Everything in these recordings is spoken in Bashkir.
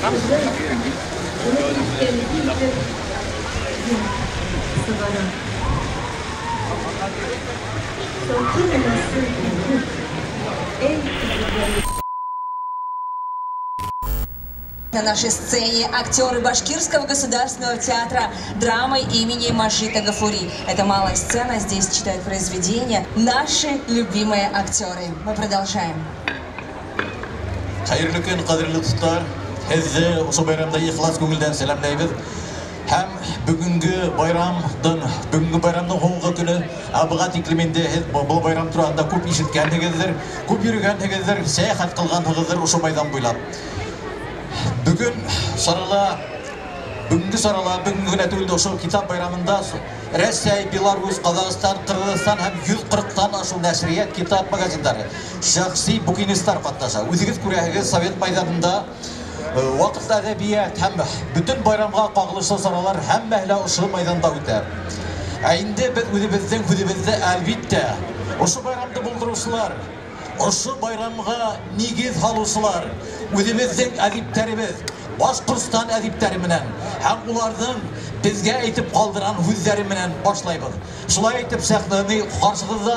На нашей сцене актеры Башкирского государственного театра драмы имени Мажита Гафури. Это малая сцена, здесь читают произведения наши любимые актеры. Мы продолжаем. Хәйерле көн, ҡәҙерле дуҫтар. Һеҙҙе ошо байрамда ихлас күңелдән сәләмләйбеҙ. Һәм бөгөнгө байрамдың һуңғы көнө, ә быға тиклем инде һеҙ был байрам тураһында күп ишеткәнһегеҙҙер, күп йөрөгәнһегеҙҙер, сәйәхәт ҡылғанһығыҙҙыр ошо майҙан буйлап. Бөгөн сарала, бөгөнгө сарала, бөгөнгө генә түгел, ошо китап байрамында Рәсәй, Беларусь, Ҡаҙағстан, Ҡырғыҙстан һәм 140-тан ашыу нәшриәт, китап магазиндары, шәхси букинисттар ҡатнаша. Үҙегеҙ күрәһегеҙ, Совет майҙанында ваҡытлы әҙәбиәт һәм бөтөн байрамға ҡағылышлы саралар һәммәһе лә ошо майҙанда үтә. Ә инде беҙ үҙебеҙҙең һүҙебеҙҙе, әлбиттә, ошо байрамды булдырыусылар, ошо байрамға нигеҙ һалыусылар, үҙебеҙҙең әҙиптәребеҙ, Башҡортостан әҙиптәре менән һәм уларҙың беҙгә әйтеп ҡалдырған һүҙҙәре менән башлайбыҙ. Шулай итеп, сәхнәне ҡаршығыҙҙа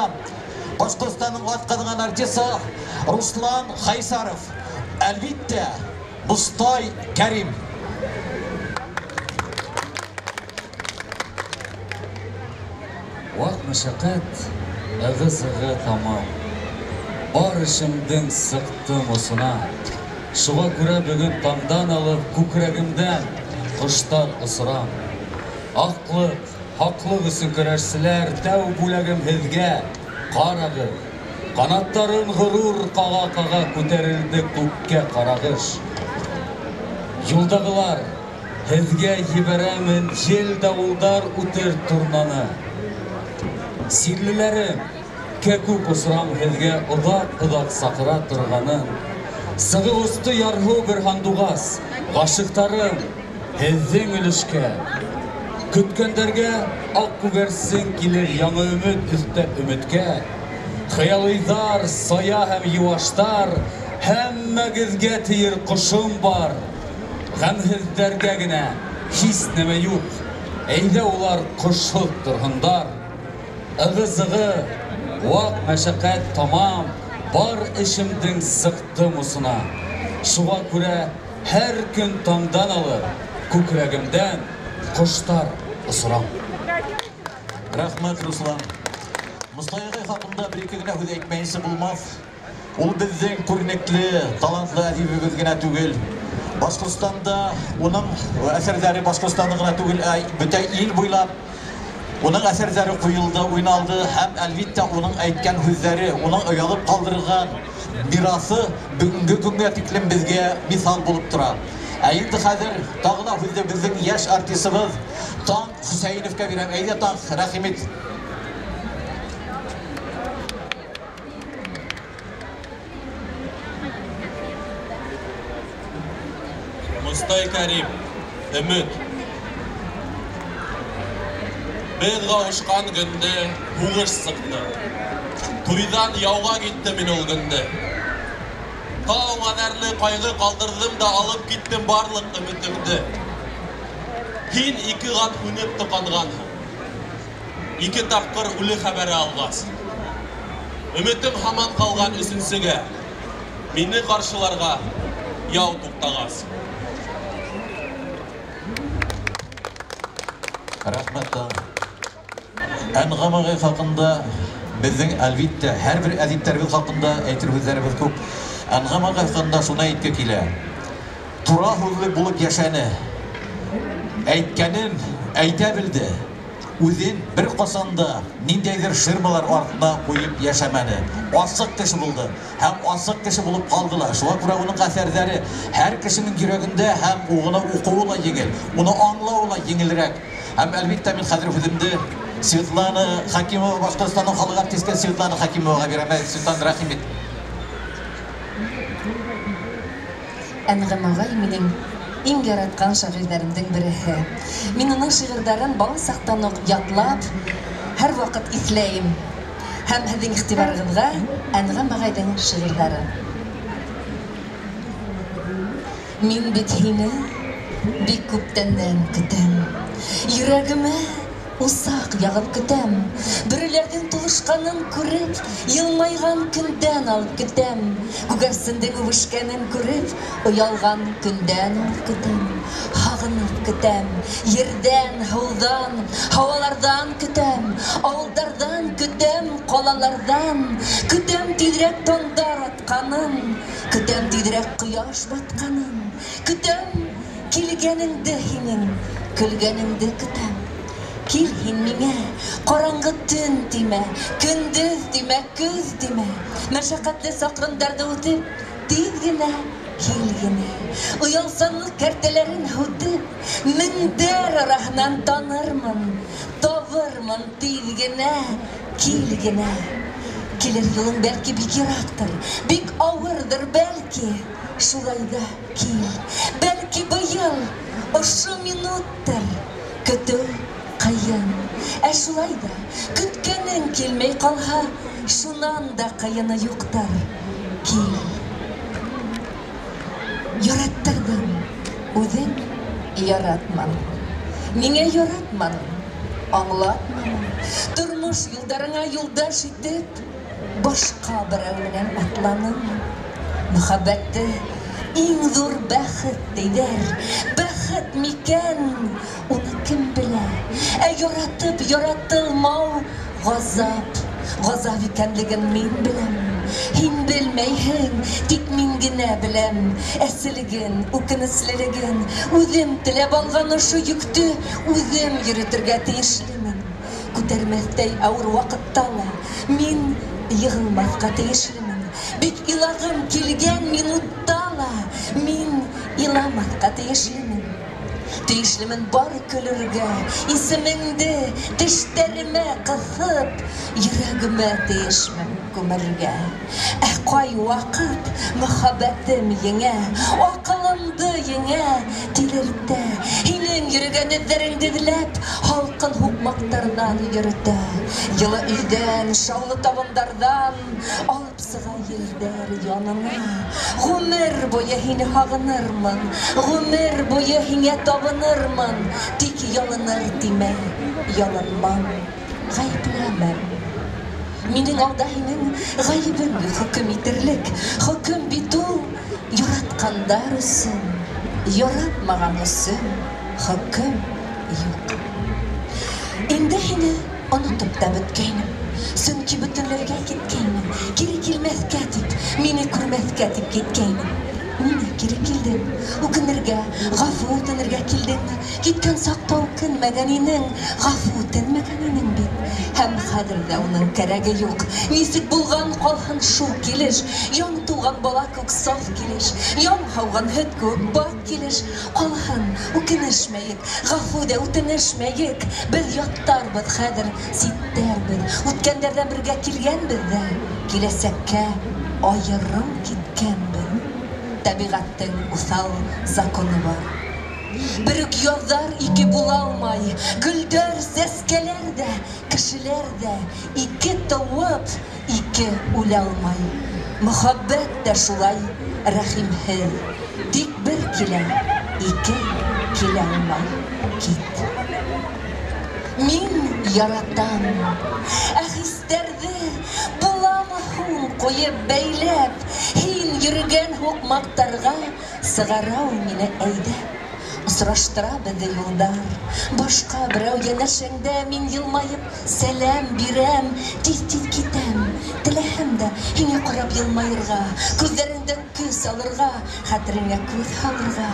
Башҡортостандың атҡаҙанған артисы Руслан Хайсаров, әлбиттә, Мостай Кәрим. Ваҡ мәшәҡәт, ығы-зығы тамам. Бар эшемдең сыҡтым осона. Шуға күрә бөгөн таңдан алып күкрәгемдән ҡоштар осорам. Аҡлыҡ, хаҡлыҡ өсөн көрәшселәр, тәү бүләгем һеҙгә, ҡарағыҙ. Ҡанаттарын ғорур ҡаға-ҡаға күтәрелде күккә ҡарағыш. Юлдағылар, һеҙгә ебәрәмен ел-дауылдар үтер торнаны. Сирлеләрем, кәкүк осорам һеҙгә оҙаҡ-оҙаҡ саҡыра торғанын. Сығып осто ярһыу бер һандуғас, ғашиҡтарым, һеҙҙең өлөшкә. Көткәндәргә аҡ күгәрсен килер яңы өмөт өҫтәп өмөткә. Хыялыйҙар, сая һәм йыуаштар, һәммәгеҙгә тейер ҡошом бар. Ғәмһеҙҙәргә генә һис нәмә юҡ, әйҙә улар ҡошһоҙ торһондар. Ығы-зығы, ваҡ мәшәҡәт тамам, бар эшемдең сыҡтым осона. Шуға күрә һәр көн таңдан алып, күкрәгемдән ҡоштар осорам. Рәхмәт, Руслан. Мостай ағай хаҡында бер-ике генә һүҙ әйтмәйенсә булмаҫ. Ул беҙҙең күренекле, талантлы әҙибебеҙ генә түгел. Башҡортостанда уның әҫәрҙәре Башҡортостанда ғына түгел, ә бөтә ил буйлап уның әҫәрҙәре ҡуйылды, уйналды һәм, әлбиттә, уның әйткән һүҙҙәре, уның яҙып ҡалдырған мираҫы бөгөнгө көнгә тиклем беҙгә миҫал булып тора. Ә инде хәҙер тағы ла һүҙҙе беҙҙең йәш артисыбыҙ Таң Хөсәйеновҡа бирәм. Әйҙә, Таң, рәхим ит. Мостай Кәрим, Өмөт. Беҙ ҡауышҡан көндө һуғыш сыҡты. Туйҙан яуға киттем мин ул көндө. Тау ҡәҙәрле ҡайғы ҡалдырҙым да алып киттем барлыҡ өмөтөңдө. Һин ике ҡат һүнеп тоҡанғанһың. Ике тапҡыр үле хәбәре алғас. Өмөтөм һаман ҡалған өсөнсөгә. Мине ҡаршыларға яу туҡтағас. Рәхмәт, Таң. Әнғәм ағай хаҡында беҙҙең, әлбиттә, һәр бер әҙиптәребеҙ хаҡында әйтер һүҙҙәребеҙ күп. Әнғәм ағай хаҡында шуны әйтке килә. Тура һүҙле булып йәшәне. Әйткәнен әйтә белде. Үҙен бер ҡасан да ниндәйҙер ширмалар артына ҡуйып йәшәмәне. Асыҡ кеше булды һәм асыҡ кеше булып ҡалды ла. Шуға күрә уның әҫәрҙәре һәр кешенең йөрәгендә һәм уны уҡыуы ла еңел, уны аңлауы ла еңелерәк. Һәм, әлбиттә, мин хәҙер һүҙемде Светлана Хакимова, Башҡортостандың халыҡ артисткаһы Светлана Хакимоваға бирәм. Светлана, рәхим ит. Әнғәм ағай минең иң яратҡан шағирҙәремдең береһе. Мин уның шиғырҙарын бала саҡтан уҡ ятлап, һәр ваҡыт иҫләйем. Һәм һеҙҙең иғтибарығыҙға Әнғәм ағайҙың шиғырҙары. Мин бит һине бик күптәндән көтәм. Йөрәгемә усаҡ яғып көтәм. Бөрөләрҙең тулышҡанын күреп, йылмайған көндән алып көтәм. Күгәрсендең үбешкәнен күреп, оялған көндән алып көтәм. Һағынып көтәм. Ерҙән, һыуҙан, һауаларҙан көтәм. Ауылдарҙан көтәм, ҡалаларҙан. Көтәм тиҙерәк таңдар атҡанын. Көтәм тиҙерәк ҡояш батҡанын. Көтәм килгәнеңде һинең, көлгәнеңде көтәм. Кил һин миңә, ҡараңғы төн тимә, көндөҙ тимә, көҙ тимә. Мәшәҡәтле саҡрымдарҙы үтеп, тиҙ генә кил генә. Оялсанлыҡ кәртәләрен һүтеп, меңдәр араһынан танырмын, табырмын тиҙ генә, кил генә. Килер юлың бәлки бик йыраҡтыр, бик ауырҙыр бәлки, шулай ҙа кил. Бәлки быйыл ошо минуттыр, көтөү ҡыйын. Ә шулай ҙа көткәнең килмәй ҡалһа, шунан да ҡыйыны юҡтыр. Кил. Яраттырҙың, үҙең яратманың. Ниңә яратманың? Аңлатманың. Тормош юлдарыңа юлдаш итеп, башҡа берәү менән атланың. Мөхәббәтте иң ҙур бәхет тиҙәр. Бәхет микән? Уны кем белә? Ә яратып яратылмау ғазап. Ғазап икәнлеген мин беләм. Һин белмәйһең, тик мин генә беләм. Әселеген, үкенеслелеген, үҙем теләп алған ошо йөктө үҙем йөрөтөргә тейешлемен. Күтәрмәҫтәй ауыр ваҡытта ла мин йығылмаҫҡа тейешлемен. Бик илағым килгән минутта ла мин иламаҫҡа тейешлемен. Тейешлемен бары көлөргә, исемеңде тештәремә ҡыҫып, йөрәгемә тейешмен күмергә. Ә ҡай ваҡыт мөхәббәтем еңә, аҡылымды еңә, тилертә. Һинең йөрөгән эҙҙәреңде эҙләп, һалҡын һуҡмаҡтарҙан йөрөтә. Йылы өйҙән, шаулы табындарҙан алып сыға елдәр янына. Ғүмер буйы һине һағынырмын, ғүмер буйы һиңә табынырмын. Тик ялыныр тимә, ялынмам, ғәйепләмәм. Минең алда һинең ғәйебең хөкөм итерлек. Хөкөм бит ул яратҡандар өсөн, яратмаған өсөн хөкөм юҡ. Инде һине онотоп та бөткәйнем. Сөнки бөтөнләйгә киткәйнем. Кире килмәҫкә тип, мине күрмәҫкә тип киткәйнем. Ниңә кире килдең? Үкенергә, ғәфү үтенергә килдеңме? Киткән саҡта үкенмәгән инең, ғәфү үтенмәгән инең бит. Һәм хәҙер ҙә уның кәрәге юҡ. Нисек булған ҡалһын шул килеш, яңы тыуған бала кеүек саф килеш, яңы һауған һөт кеүек бак килеш. Ҡалһын, үкенешмәйек, ғәфү ҙә үтенешмәйек. Беҙ яттарбыҙ хәҙер, ситтәрбеҙ. Үткәндәрҙән бергә килгәнбеҙ ҙә, киләсәккә айырым киткәнбеҙ. Тәбиғәттең уҫал законы бар. Бер үк яҙҙар ике була алмай, гөлдәр, сәскәләр ҙә, кешеләр ҙә ике тыуып, ике үлә алмай. Мөхәббәт тә шулай рәхимһеҙ, тик бер килә, ике килә алмай. Кит. Мин яратам, ә хистәрҙе буламы һуң ҡуйып бәйләп, һин йөрөгән һуҡмаҡтарға сығара ул мине әйҙәп. Осраштыра беҙҙе юлдар, башҡа берәү йәнәшәңдә мин йылмайып сәләм бирәм, тиҙ-тиҙ китәм. Теләһәм дә һиңә ҡарап йылмайырға, күҙҙәреңдән көс алырға, хәтереңә күҙ һалырға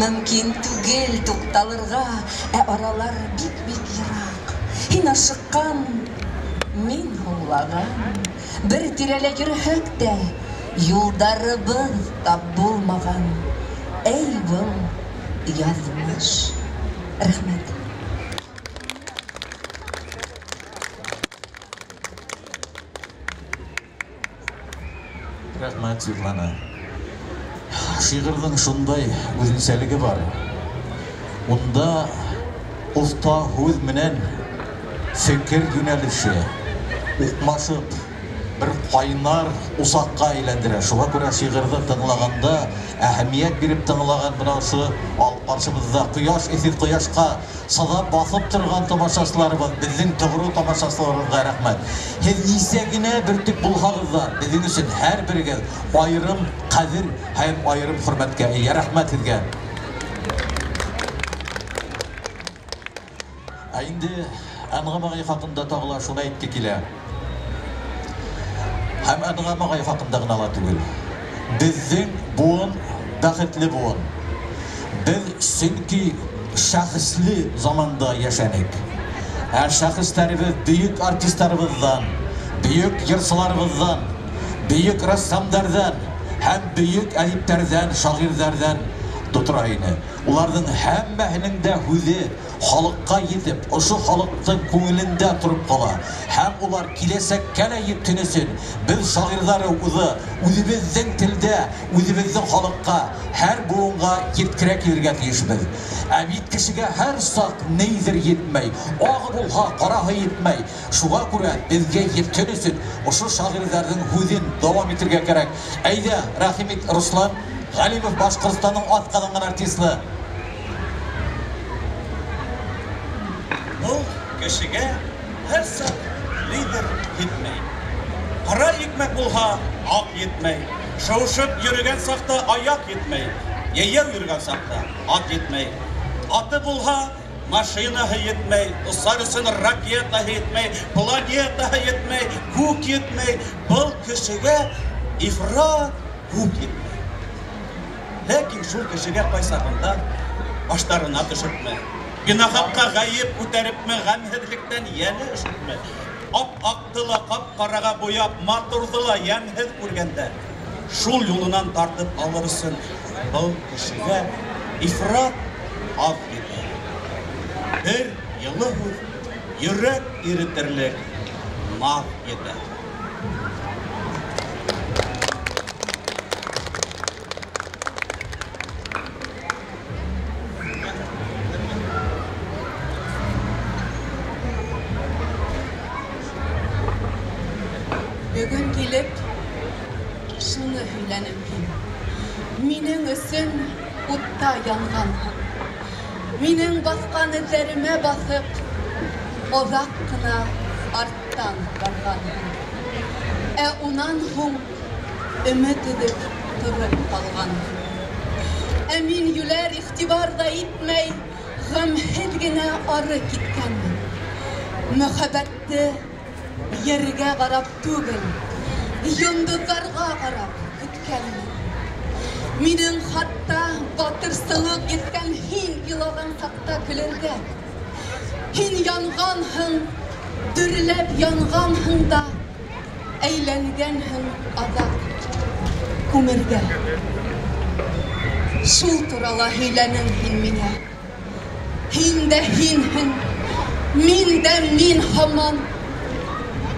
мөмкин түгел туҡталырға, ә аралар бик-бик йыраҡ. Һин ашыҡҡан, мин һуңлаған, бер тирәлә йөрөһәк тә юлдарыбыҙ тап булмаған. Эй, был яҙмыш. Рәхмәт. Рәхмәт, Светлана. Шиғырҙың шундай үҙенсәлеге бар. Унда оҫта һүҙ менән фекер йүнәлеше уҡмашып, бер ҡайнар усаҡҡа әйләндерә. Шуға күрә шиғырҙы тыңлағанда әһәмиәт биреп тыңлаған бына ошо ҡаршыбыҙҙа ҡояш эҫе ҡояшҡа сыҙап баҫып торған тамашасыларыбыҙ, беҙҙең тоғро тамашасыларыбыҙға рәхмәт. Һеҙ нисә генә бөртөк булһағыҙ ҙа, беҙҙең өсөн һәр берегеҙ айырым ҡәҙер һәм айырым хөрмәткә эйә. Рәхмәт һеҙгә. Ә инде Әнғәм ағай хаҡында тағы ла шуны әйтке килә. Һәм Әнғәм ағай хаҡында ғына ла түгел. Беҙҙең быуын бәхетле быуын. Беҙ сөнки шәхесле заманда йәшәнек. Ә шәхестәребеҙ бөйөк артистарыбыҙҙан, бөйөк йырсыларыбыҙҙан, бөйөк рәссамдарҙан һәм бөйөк әҙиптәрҙән, шағирҙәрҙән тотора ине. Уларҙың һәммәһенең дә һүҙе халыҡҡа етеп, ошо халыҡтың күңелендә тороп ҡала. Һәм улар киләсәккә лә етһен өсөн беҙ шағирҙары үҙебеҙҙең телдә, үҙебеҙҙең халыҡҡа, һәр быуынға еткерә килергә тейешбеҙ. Ә бит кешегә һәр саҡ ниҙер етмәй, ағы булһа, ҡараһы етмәй. Шуға күрә беҙгә етһен өсөн ошо шағирҙарҙың һүҙен дауам итергә кәрәк. Әйҙә, рәхим ит, Руслан Ғәлимов, Башҡортостандың атҡаҙанған артисты. Был кешегә һәр саҡ ниҙер етмәй. Ҡара икмәк булһа, аҡ етмәй. Шыуышып йөрөгән саҡта аяҡ етмәй. Йәйәү йөрөгән саҡта ат етмәй. Аты булһа, машинаһы етмәй. Осар өсөн ракетаһы етмәй, планетаһы етмәй, күк етмәй. Был кешегә ифрат күк етмәй. Ләкин шул кешегә ҡайсағында баштарына төшөпмө, бинахаҡҡа ғәйеп күтәрепме, ғәмһеҙлектән йәне өшөпмө, ап-аҡты ла ҡап-ҡараға буяп, матурҙы ла йәмһеҙ күргәндә, шул юлынан тартып алыр өсөн был кешегә ифрат аҙ етә. Бер йылы һүҙ йөрәк иретерлек наҙ етә. Бөгөн килеп, шуны һөйләнем һин. Минең өсөн утта янғанһың. Минең баҫҡан эҙҙәремә баҫып, оҙаҡ ҡына арттан барғанһың. Ә унан һуң өмөт өҙөп тороп ҡалғанһың. Ә мин йүләр иғтибар ҙа итмәй, ғәмһеҙ генә ары киткәнмен. Мөхәббәтте ергә ҡарап түгел, йондоҙҙарға ҡарап көткәнмен. Минең хатта батырсылыҡ еткән һин илаған саҡта көлөргә. Һин янғанһың, дөрләп янғанһың да, әйләнгәнһең аҙаҡ күмергә. Шул турала һөйләнең һин миңә. Һин дә һинһең, мин дә мин һаман.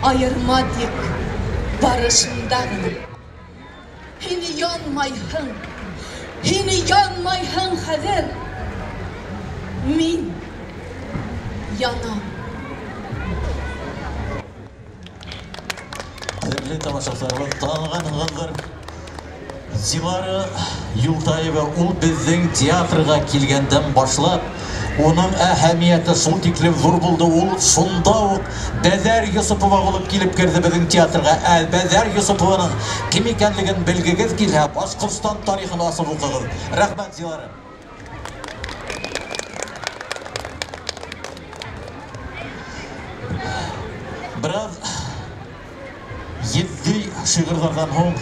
Айырма тик бары шунда ғына. Һин янмайһың, һин янмайһың хәҙер. Мин янам. Ҡәҙерле тамашасыларыбыҙ, танығанһығыҙҙыр. Зилара Юлтаева ул беҙҙең театрға килгәндән башлап, уның әһәмиәте шул тиклем ҙур булды. Ул шунда уҡ Бәҙәр Йосопова булып килеп керҙе беҙҙең театрға. Ә Бәҙәр Йосопованың кем икәнлеген белгегеҙ килһә, Башҡортостан тарихын асып уҡығыҙ. Рәхмәт, Зилара. Бераз етди шиғырҙарҙан һуң,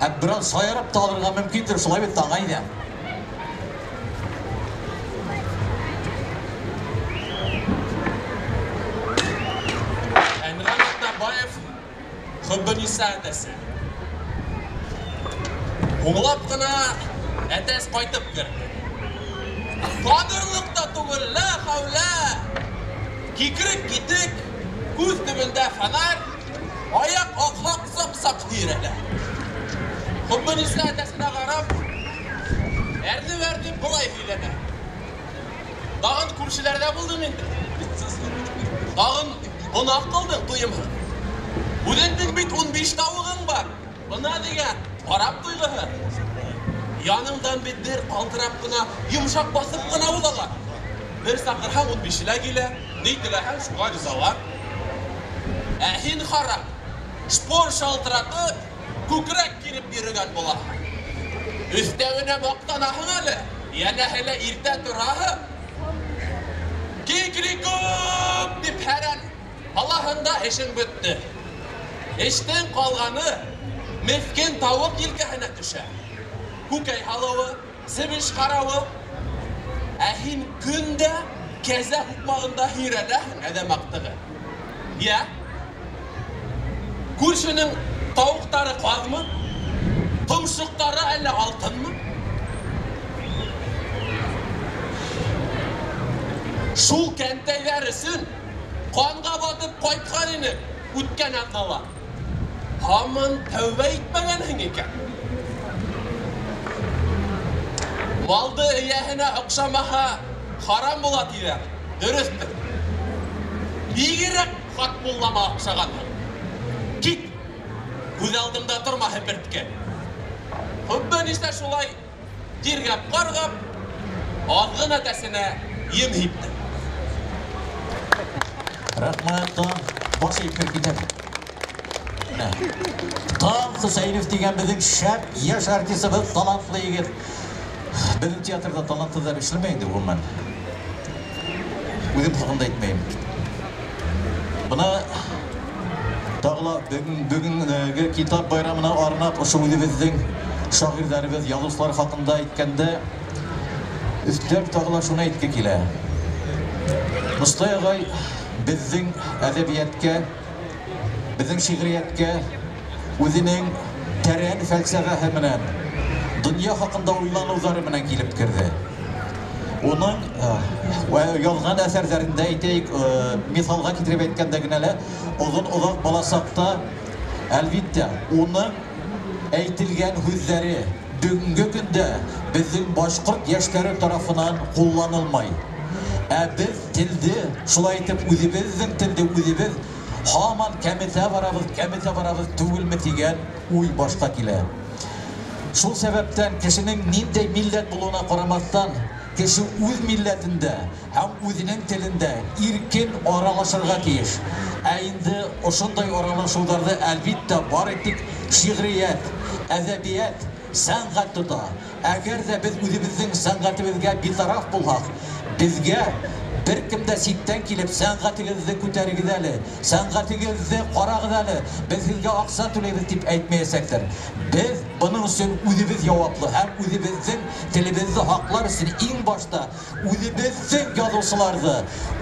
ә бераз шаярып та алырға мөмкиндер, шулай бит, ағай? Әнғәм Атнабаев, Хөббөниса әтәсе. Һуңлап ҡына әтәс ҡайтып керҙе. Танырлыҡ та түгел, лә хәүлә! Кикрек китек, күҙ төбөндә фонарь, аяҡ аҡһаҡ саҡ-саҡ һөйрәлә. Хөббөниса әтәсенә ҡарап, әрнеп-әрнеп былай һөйләнә. Тағын күршеләрҙә булдың инде. Тағын ҡунаҡ ҡылдың туйымһыҙ. Үҙеңдең бит 15 тауығың бар. Бына дигән, ҡарап туйғыһы. Яныңдан бит бер ҡалтырап ҡына, йомшаҡ баҫып ҡына уҙалар. Бер саҡырһаң 15-е лә килә, ни теләһәң шуға ризалар. Ә һин харап, шпор шалтыратып, күкрәк киреп йөрөгән булаһың. Өҫтәүенә маҡтанаһың әле, йәнәһе лә иртә тораһың. Кикрикүк тип һәрән һалаһың да эшең бөттө. Эштең ҡалғаны меҫкен тауыҡ елкәһенә төшә. Күкәй һалыуы, себеш ҡарауы. Ә һин көн дә кәзә һуҡмағында һирәләһең әҙәм аҡтығы. Йә? Күршенең тауыҡтары ҡаҙмы? Томшоҡтары әллә алтынмы? Шул кәнтәйҙәр өсөн ҡанға батып ҡайтҡан ине үткән аҙнала. Һаман тәүбә итмәгәнһең икән. Малды эйәһенә оҡшамаһа, харам була тиҙәр. Дөрөҫтөр. Бигерәк Хатмуллама оҡшағанһың. Кит! Күҙ алдымда торма һеперткә. Хөббөн исә шулай тиргәп ҡарғап, аҙғын әтәсенә ем һипте. Рәхмәт, Таң. Баш эйеп кереп китә. Таң Хөсәйенов тигән беҙҙең шәп йәш артисыбыҙ, талантлы егет. Беҙҙең театрҙа талантһыҙҙар эшләмәй инде ғөмүмән. Үҙем хаҡында әйтмәйем. Бына тағы ла бөгөнгө китап байрамына арнап ошо үҙебеҙҙең шағирҙәребеҙ, яҙыусылар хаҡында әйткәндә өҫтәп тағы ла шуны әйтке килә. Мостай ағай беҙҙең әҙәбиәткә, беҙҙең шиғриәткә үҙенең тәрән фәлсәфәһе менән, донъя хаҡында уйланыуҙары менән килеп керҙе. Уның яҙған әҫәрҙәрендә әйтәйек, миҫалға килтереп әйткәндә генә лә, оҙон-оҙаҡ баласаҡта, әлбиттә, уның әйтелгән һүҙҙәре бөгөнгө көндә беҙҙең башҡорт йәштәре тарафынан ҡулланылмай. Ә беҙ телде, шулай итеп, үҙебеҙҙең телде үҙебеҙ һаман кәметә барабыҙ, кәметә барабыҙ түгелме тигән уй башҡа килә. Шул сәбәптән кешенең ниндәй милләт булыуына ҡарамаҫтан, кеше үҙ милләтендә һәм үҙенең телендә иркен аралашырға тейеш. Ә инде ошондай аралашыуҙарҙы әлбиттә бары тик шиғриәт, әҙәбиәт, сәнғәт тота. Әгәр ҙә беҙ үҙебеҙҙең сәнғәтебеҙгә битараф булһаҡ, беҙгә бер кем дә ситтән килеп сәнғәтегеҙҙе күтәрегеҙ әле, сәнғәтегеҙҙе ҡарағыҙ әле, беҙ һеҙгә аҡса түләйбеҙ тип әйтмәйәсәктәр. Беҙ бының өсөн үҙебеҙ яуаплы һәм үҙебеҙҙең телебеҙҙе һаҡлар өсөн иң башта үҙебеҙҙең яҙыусыларҙы,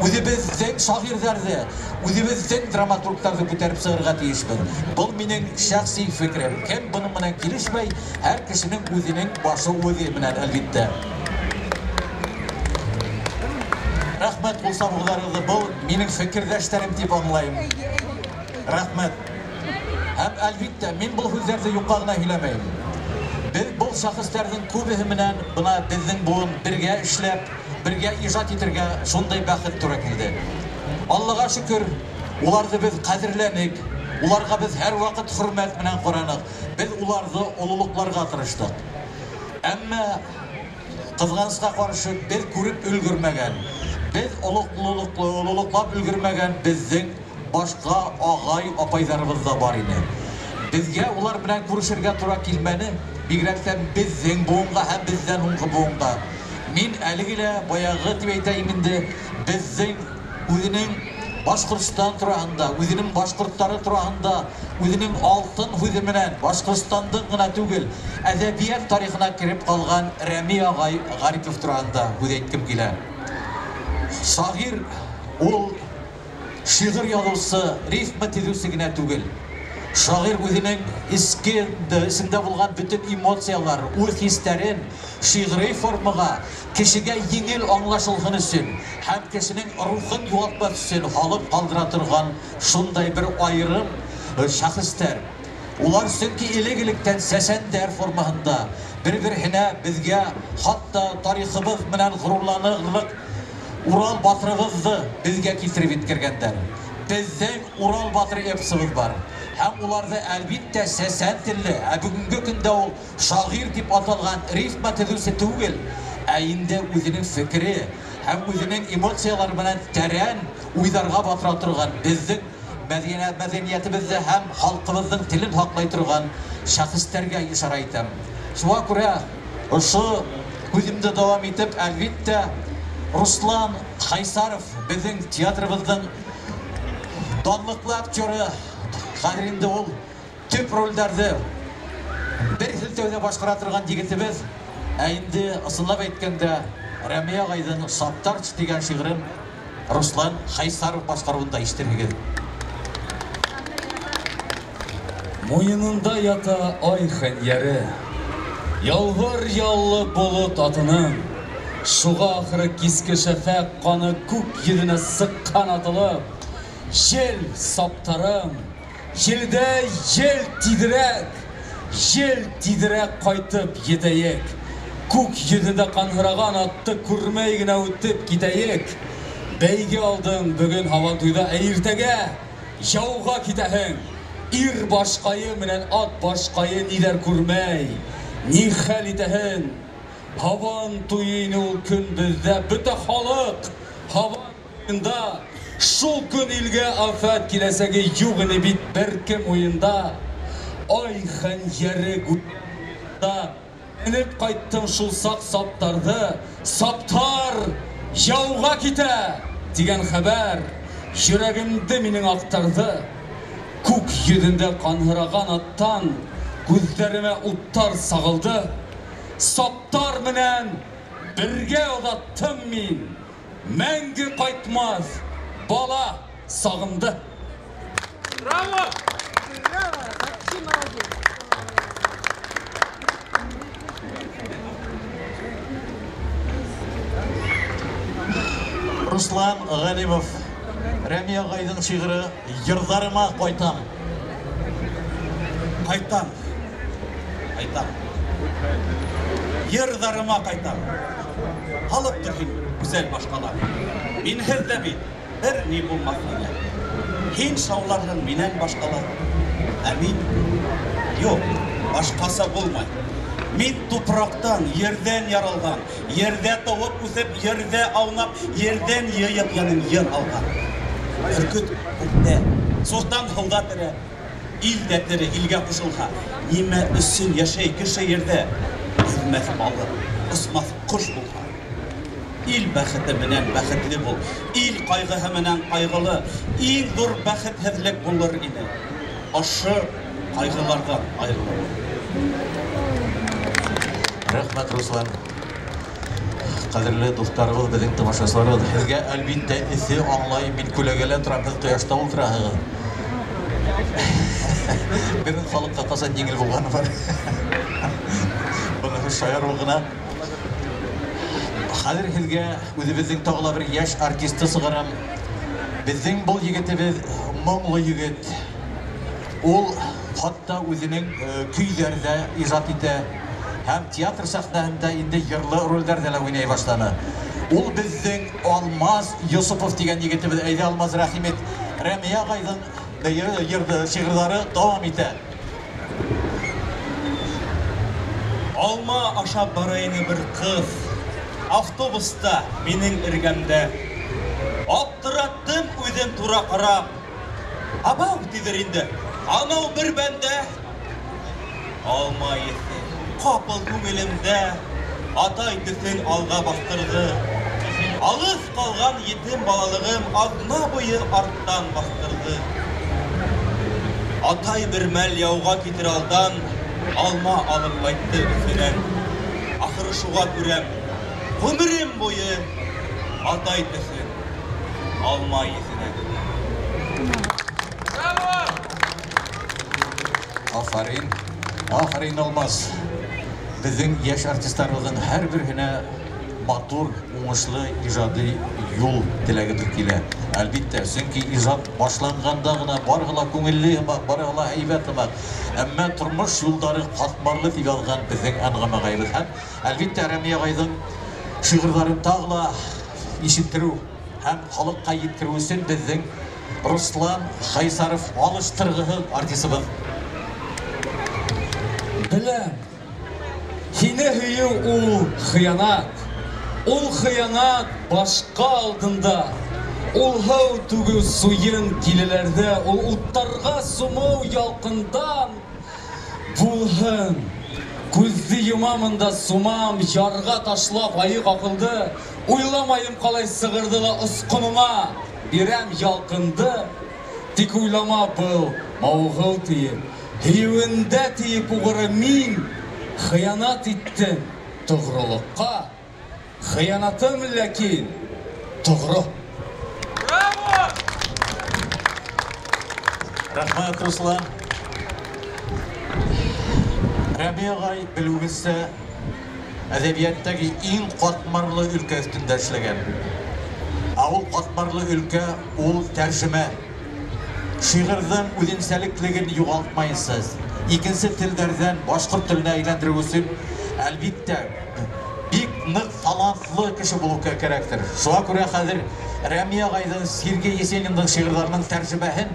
үҙебеҙҙең шағирҙәрҙе, үҙебеҙҙең драматургтарҙы күтәреп сығырға тейешбеҙ. Был минең шәхси фекерем. Кем бының менән килешмәй, һәр кешенең үҙенең башы үҙе менән әлбиттә. Рәхмәт ҡул сабыуҙарығыҙҙы, был минең фекерҙәштәрем тип аңлайым. Рәхмәт. Һәм әлбиттә, мин был һүҙҙәрҙе юҡҡа ғына һөйләмәйем. Беҙ был шәхестәрҙең күбеһе менән бына беҙҙең быуын бергә эшләп, бергә ижад итергә шундай бәхет тура килде. Аллаға шөкөр, уларҙы беҙ ҡәҙерләнек, уларға беҙ һәр ваҡыт хөрмәт менән ҡараныҡ, беҙ уларҙы ололоҡларға тырыштыҡ. Әммә ҡыҙғанысҡа ҡаршы беҙ күреп өлгөрмәгән, беҙ ололоҡлап өлгөрмәгән беҙҙең башҡа ағай апайҙарыбыҙ ҙа бар ине. Беҙгә улар менән күрешергә тура килмәне, бигерәк тә беҙҙең быуынға һәм беҙҙән һуңғы быуынға. Мин әлеге лә баяғы тип әйтәйем инде, беҙҙең үҙенең Башҡортостан тураһында, үҙенең башҡорттары тураһында, үҙенең алтын һүҙе менән Башҡортостандың ғына түгел, әҙәбиәт тарихына кереп ҡалған Рәми ағай Ғарипов тураһында һүҙ әйткем килә. Шағир ул шиғыр яҙыусы, рифма төҙөүсе генә түгел. Шағир үҙенең эсендә булған бөтөн эмоциялар, уй-хистәрен шиғри формаға кешегә еңел аңлашылһын өсөн һәм кешенең рухын юғалтмаҫ өсөн һалып ҡалдыра торған шундай бер айырым шәхестәр. Улар сөнки элек-электән сәсәндәр формаһында бер-береһенә беҙгә хатта тарихыбыҙ менән ғорурланырлыҡ Урал батырыбыҙҙы беҙгә килтереп еткергәндәр. Беҙҙең Урал батыр эпосыбыҙ бар. Һәм уларҙы әлбиттә сәсән телле, ә бөгөнгө көндә ул шағир тип аталған рифма төҙөүсе түгел, ә инде үҙенең фекере һәм үҙенең эмоциялары менән тәрән уйҙарға батыра торған, беҙҙең мәҙәниәтебеҙҙе һәм халҡыбыҙҙың телен һаҡлай торған шәхестәргә ишара итәм. Шуға күрә ошо һүҙемде дауам итеп, әлбиттә, Руслан Хайсаров беҙҙең театрыбыҙҙың данлыҡлы актеры, хәҙер инде ул төп ролдәрҙе бер һелтәүҙә башҡара торған егетебеҙ. Ә инде ысынлап әйткәндә, Рәми ағайҙың «Саптарч» тигән шиғырын Руслан Хайсаров башҡарыуында ишетерһегеҙ. Муйынында ята ай хәнйәре, ялвар яллы болот атының, шуға ахыры киске шәфәҡ ҡаны күк йөҙөнә сыҡҡан атылып, ел саптарым, елдә ел тиҙерәк, ел тиҙерәк ҡайтып етәйек. Күк йөҙөндә ҡанһыраған атты күрмәй генә үтеп китәйек. Бәйге алдың бөгөн һабантуйҙа, ә иртәгә яуға китәһең. Ир башҡайы менән ат башҡайы ниҙәр күрмәй, ни хәл итәһең? Һабан туйы ине ул көн беҙҙә, бөтә халыҡ һабан туйында. Шул көн илгә афәт киләсәге юҡ ине бит бер кем уйында. Ай хәнйәре гүя менеп ҡайттым шул саҡ саптарҙы. Саптар яуға китә тигән хәбәр йөрәгемде минең аҡтарҙы. Күк йөҙөндә ҡанһыраған аттан күҙҙәремә уттар сағылды. Саптар менән бергә оҙаттым мин мәңге ҡайтмаҫ бала сағымды. Браво! Браво! Вообще молодец! Руслан Ғәлимов, Рәми ағайҙың шиғыры «Йырҙарыма ҡайтам». Ҡайтам, ҡайтам. Йырҙарыма ҡайтам. Һалып тор һин, гүзәл башҡала. Минһеҙ ҙә бит бер ни булмаҫ һиңә. Һин шауларһың минән башҡала. Ә мин юҡ, башҡаса булмай. Мин тупраҡтан, ерҙән яралған, ерҙә тыуып үҫеп, ерҙә аунап, ерҙән йыйып янын йыр алған. Бөркөт күктә, суртан һыуҙа тере, ил дә тере, илгә ҡушылһа. Нимә өсөн йәшәй кеше ерҙә? Йөҙмәҫ балыҡ, осмаҫ ҡош булһа. Ил бәхете менән бәхетле бул, ил ҡайғыһы менән ҡайғылы. Иң ҙур бәхетһеҙлек булыр ине ошо ҡайғыларҙан айырылыу. Рәхмәт, Руслан. Ҡәҙерле дуҫтарыбыҙ, беҙҙең тамашасыларыбыҙ, һеҙгә әлбиттә эҫе аңлайым, мин күләгәлә торам, һеҙ ҡояшта ултыраһығыҙ. Беҙҙең халыҡҡа ҡасан еңел булғаны бар. Быныһы шаярыу ғына. Хәҙер һеҙгә үҙебеҙҙең тағы ла бер йәш артисты сығарам. Беҙҙең был егетебеҙ моңло егет. Ул хатта үҙенең көйҙәрҙә ижад итә һәм театр сәхнәһендә инде йырлы ролдәрҙә лә уйнай башланы. Ул беҙҙең Алмаз Йосопов тигән егетебеҙ. Әйҙә, Алмаз, рәхим ит. Рәми ағайҙың шиғырҙары дауам итә. Алма ашап бара ине бер ҡыҙ автобуста минең эргәмдә. Аптыраттым үҙен тура ҡарап. Абау тиҙер инде, анау бер бәндә. Алма еҫе ҡапыл күңелемдә атай төҫөн алға баҫтырҙы. Алыҫ ҡалған етем балалығым аҙна буйы арттан баҫтырҙы. Атай бер мәл яуға китер алдан алма алып ҡайтты Өфөнән. Ахыры шуға күрәм, ғүмерем буйы атай төҫөн алма еҫенән. Браво! Афарин, афарин, Алмаз. Беҙҙең йәш артистарыбыҙҙың һәр береһенә матур, уңышлы ижади юл теләгебеҙ килә. Әлбиттә, сөнки ижад башланғанда ғына барыһы ла күңелле һымаҡ, барыһы ла һәйбәт һымаҡ. Әммә тормош юлдары ҡатмарлы тип яҙған беҙҙең Әнғәм ағайыбыҙ. Һәм әлбиттә Рәми ағайҙың шиғырҙарын тағы ла ишеттереү һәм халыҡҡа еткереү өсөн беҙҙең Руслан Хайсаров, алыштырғыһыҙ артисыбыҙ. Беләм, һине һөйөү ул хыянат. Ул хыянат башҡа алдында. Ул һыу түгеү суйын килеләрҙә, ул уттарға сумыу ялҡындан. Булһын, күҙҙе йомамын да сумам, ярға ташлап айыҡ аҡылды. Уйламайым ҡалай сығырҙы ла осҡонома, бирәм ялҡынды. Тик уйлама был мауығыу тиеп, һөйөүендә тиеп уғыры мин хыянат иттем тоғролоҡҡа. Хыянатым ләкин тоғро. Браво! Рәхмәт, Руслан. Рәми ағай, белеүегеҙсә, әҙәбиәттәге иң ҡатмарлы өлкә өҫтөндә эшләгән. Ә ул ҡатмарлы өлкә ул тәржемә. Шиғырҙың үҙенсәлеклеген юғалтмайынса, икенсе телдәрҙән башҡорт теленә әйләндереү өсөн, әлбиттә, бик ныҡ талантлы кеше булыу кәрәктер. Шуға күрә хәҙер Рәми ағайҙың, Сергей Есениндың шиғырҙарының тәржемәһен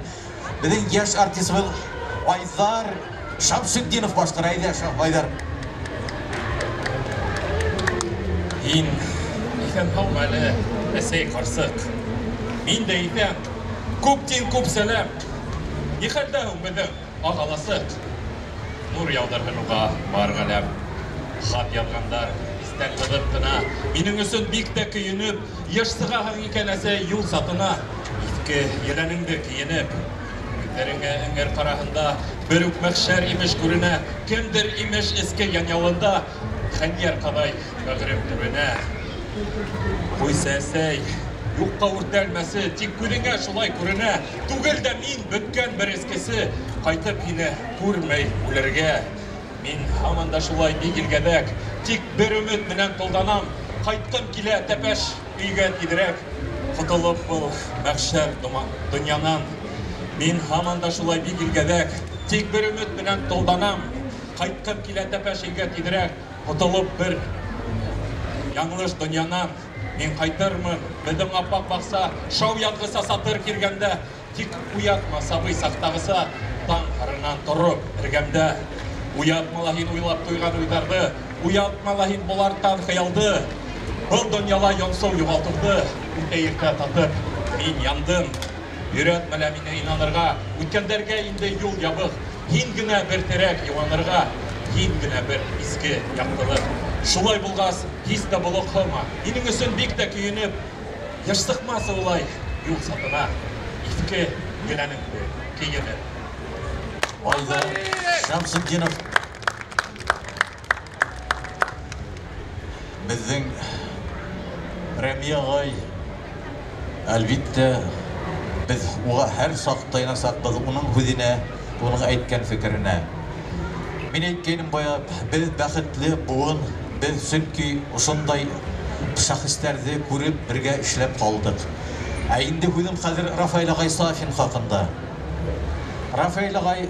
беҙҙең йәш артисыбыҙ Айҙар Шамсутдинов башҡара. Әйҙә, Айҙар. Һин иҫән һаумы әле, әсәй ҡарсыҡ? Мин дә иҫән. Күптин күп сәләм. Ни хәлдә һуң беҙҙең ағаласыҡ? Нур яуҙырһын уға бар ғаләм. Хат яҙғандар иҫтән һыҙып ҡына, минең өсөн бик тә көйөнөп, йыш сығаһың икән, әсәй, юл сатына, иҫке еләнеңде кейенеп. Күҙҙәреңә эңер ҡараһында бер үк мәхшәр имеш күренә, кемдер имеш эске янъялында хәнйәр ҡаҙай бәғерем төбөнә. Ҡуйса, әсәй, юҡҡа үртәлмәсе, тик күҙеңә шулай күренә. Түгел дә мин бөткән бер эскесе, ҡайтып һине күрмәй үлергә. Мин һаман да шулай бик илгәҙәк, тик бер өмөт менән толданам. Ҡайтҡым килә тәпәш өйгә тиҙерәк, ҡотолоп был мәхшәр донъянан. Мин һаман да шулай бик илгәҙәк, тик бер өмөт менән толданам. Ҡайтҡым килә тәпәш өйгә тиҙерәк, ҡотолоп бер яңылыш донъянан. Мин ҡайтырмын, беҙҙең аппаҡ баҡса шау яҙғыса сатыр килгәндә, тик уятма сабый саҡтағыса, таң һарынан тороп эргәмдә. Уятма ла һин уйлап туйған уйҙарҙы, уятма ла һин болартан хыялды. Был донъяла йонсоу юғалтыуҙы үтә иртә татып мин яндым. Өйрәтмә лә мине инанырға, үткәндәргә инде юл ябыҡ. Һин генә бер терәк йыуанырға, һин генә бер изге яҡтылыҡ. Шулай булғас, һис тә болоҡһома, һинең өсөн бик тә көйөнөп, йыш сыҡмасы улай юл сатына, иҫке еләнеңде кейенеп. Айҙар Шамсутдинов. Беҙҙең Рәми ағай, әлбиттә, беҙ уға һәр саҡ таянасаҡбыҙ, уның һүҙенә, уның әйткән фекеренә. Мин әйткәйнем бая, беҙ бәхетле быуын, беҙ сөнки ошондай шәхестәрҙе күреп бергә эшләп ҡалдыҡ. Ә инде һүҙем хәҙер Рафаэль ағай Сафин хаҡында. Рафаэль ағай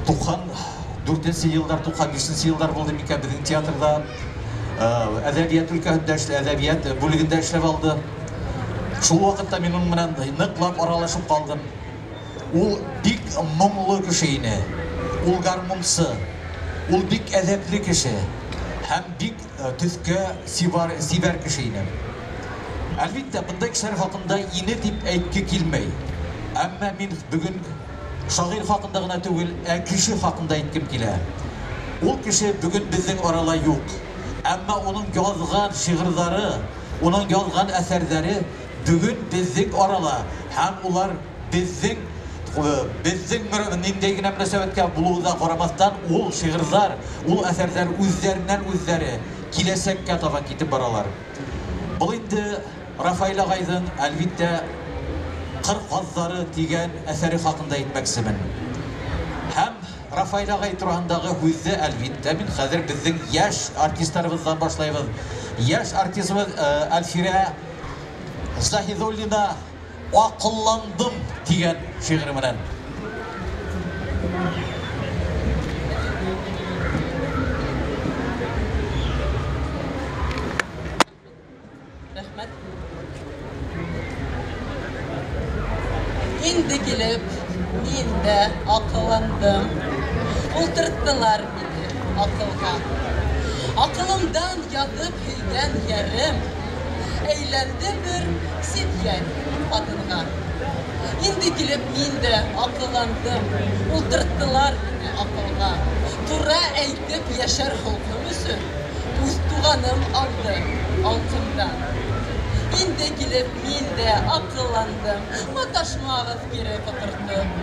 94 йылдар, 95 йылдар булды микән беҙҙең театрҙа, әҙәбиәт өлкәһендә эшләй, әҙәбиәт бүлегендә эшләп алды. Шул ваҡытта мин уның менән ныҡлап аралашып ҡалдым. Ул бик моңло кеше ине. Ул гармунсы. Ул бик әҙәпле кеше һәм бик төҫкә сибәр кеше ине. Әлбиттә, бындай кешеләр хаҡында ине тип әйтке килмәй. Әммә мин бөгөн шағир хаҡында ғына түгел, ә кеше хаҡында әйткем килә. Ул кеше бөгөн беҙҙең арала юҡ. Әммә уның яҙған шиғырҙары, уның яҙған әҫәрҙәре бөгөн беҙҙең арала һәм улар беҙҙең ниндәй генә мөнәсәбәткә булыуына ҡарамаҫтан, ул шиғырҙар, ул әҫәрҙәр үҙҙәренән үҙҙәре киләсәккә табан китеп баралар. Был инде Рафаэль ағайҙың, әлбиттә, Ҡыр ҡаҙҙары тигән әҫәре хаҡында әйтмәксемен. Һәм Рафаэль ағай тураһындағы һүҙҙе, әлбиттә, мин хәҙер беҙҙең йәш артистарыбыҙҙан башлайбыҙ. Йәш артисыбыҙ Әлфирә Заһиҙуллина «Аҡылландым» тигән шиғыры менән. Рәхмәт. килеп мин дә акылландым. Ултырттылар мине акылга. Акылымдан язып һөйгән ярым әйләнде бер ситгән хатынга. Инде килеп мин дә акылландым. Ултырттылар мине акылга. Тура әйтеп яшәр холкым өсөн үз туганым алды алтымдан. Инде килеп мин дә акылландым. Маташмағыҙ кире ҡотортоп.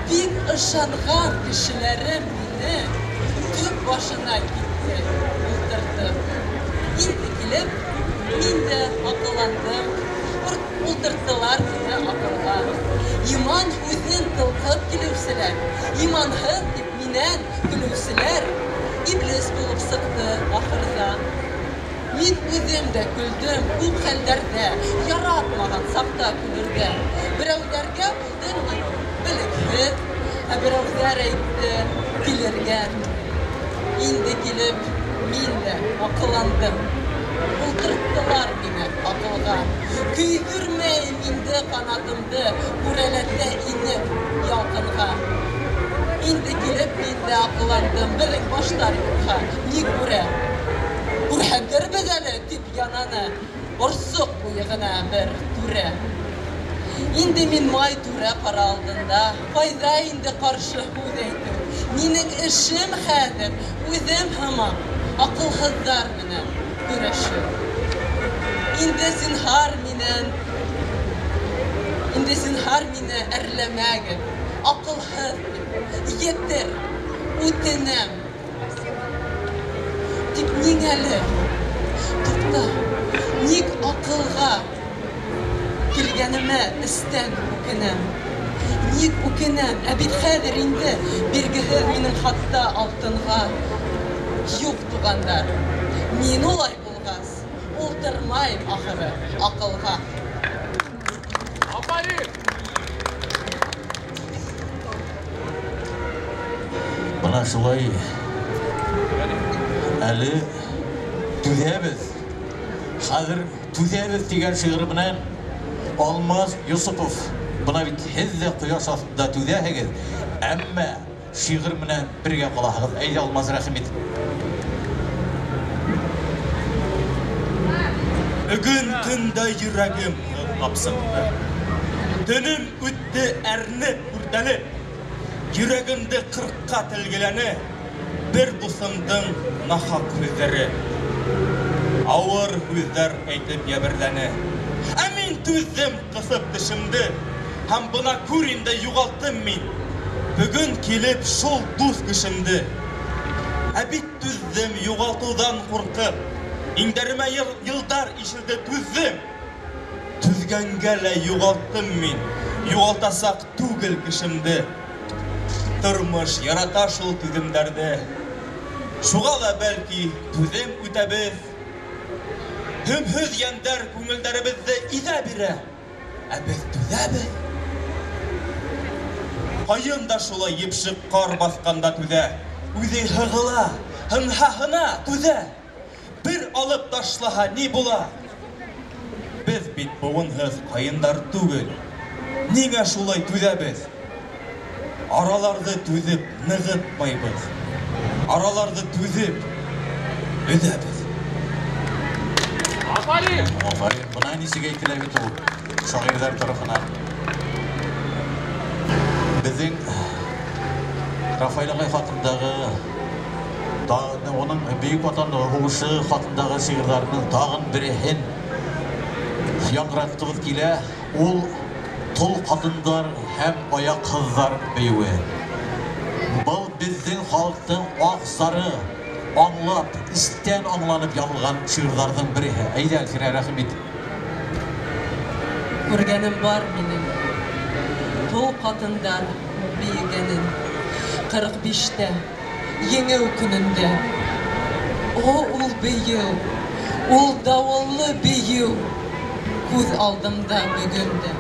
Бик ышанған кешеләрем мине төп башына китте ултыртып. Инде килеп мин дә акылландым. Ултырттылар мине акылга. Иман һүҙен тылҡып килеүселәр, иманһыҙ тип минән көлөүселәр иблис булып сыҡты ахырҙа. Мин үҙем дә көлдөм күп хәлдәрҙә, яратмаған саҡта көлөргә. Берәүҙәргә булдым мин белекһеҙ, ә берәүҙәр әйтте килергән. Инде килеп мин дә аҡылландым. Ултырттылар мине аҡылға. Көйҙөрмәйем инде ҡанатымды, күрәләтә инеп ялҡынға. Инде килеп мин дә аҡылландым. Беҙҙең баштар юҡһа, ни күрә? Күрһәтербеҙ әле, тип янаны орсоҡ буйы ғына бер түрә. Инде мин май түрә ҡара алдында, ҡайҙа инде ҡаршы һүҙ әйтеү? Минең эшем хәҙер үҙем һымаҡ аҡылһыҙҙар менән көрәшеү. Инде зинһар минән, инде зинһар мине әрләмәгеҙ, аҡылһыҙ тип етер, үтенәм. Тик ниңә әле? Туҡта, ник аҡылға килгәнемә эстән үкенәм. Ник үкенәм? Ә бит хәҙер инде биргеһеҙ минең хатта алтынға. Юҡ, туғандар, мин улай булғас, ултырмайым ахыры аҡылға. Афарин! Бына шулай әле түҙәбеҙ. Хәҙер түҙәбеҙ тигән шиғыры менән Алмаз Йосопов. Бына бит һеҙ ҙә ҡояш аҫтында түҙәһегеҙ, әммә шиғыр менән бергә ҡалаһығыҙ. Әйҙә, Алмаз, рәхим ит. Бөгөн төндә йөрәгем һыҙлап сыҡты. Төнөм үтте әрнеп, үртәлеп. Йөрәгемде ҡырҡҡа телгеләне бер дуҫымдың нахаҡ һүҙҙәре. Ауыр һүҙҙәр әйтеп йәберләне. Ә мин түҙҙем ҡыҫып тешемде. Һәм бына күр инде юғалттым мин. Бөгөн килеп шул дуҫ кешемде. Ә бит түҙҙем юғалтыуҙан ҡурҡып. Иңдәремә йылдар ишелде, түҙҙем. Түҙгәнгә лә юғалттым мин. Юғалтасаҡ түгел кешемде. Тормош ярата шул түҙемдәрҙе. Шуға ла бәлки түҙем үтәбеҙ. Һөмһөҙ йәндәр күңелдәребеҙҙе иҙә бирә. Ә беҙ түҙәбеҙ. Ҡайын да шулай епшек ҡар баҫҡанда түҙә. Үҙе һығыла, һынһа-һына түҙә. Бер алып ташлаһа ни була? Беҙ бит быуынһыҙ ҡайындар түгел. Ниңә шулай түҙәбеҙ? Араларҙы түҙеп нығытмайбыҙ. Араларҙы түҙеп өҙәбеҙ. Афарин! Афарин! Бына нисек әйтелә бит ул шағирҙар тарафынан. Беҙҙең Рафаэль ағай хаҡындағы, уның Бөйөк Ватан һуғышы хаҡындағы шиғырҙарының тағын береһен яңғыратҡыбыҙ килә. Ул тол ҡатындар һәм аяҡһыҙҙар бейеүе. Был беҙҙең халыҡтың аҡ зары аңлап, эстән аңланып яҙылған шиғырҙарҙың береһе. Әйҙә, Әлфирә, рәхим ит. Күргәнем бар минең тол ҡатындар бейегәнен 45-тә еңеү көнөндә. О, ул бейеү, ул дауыллы бейеү күҙ алдымда бөгөн дә.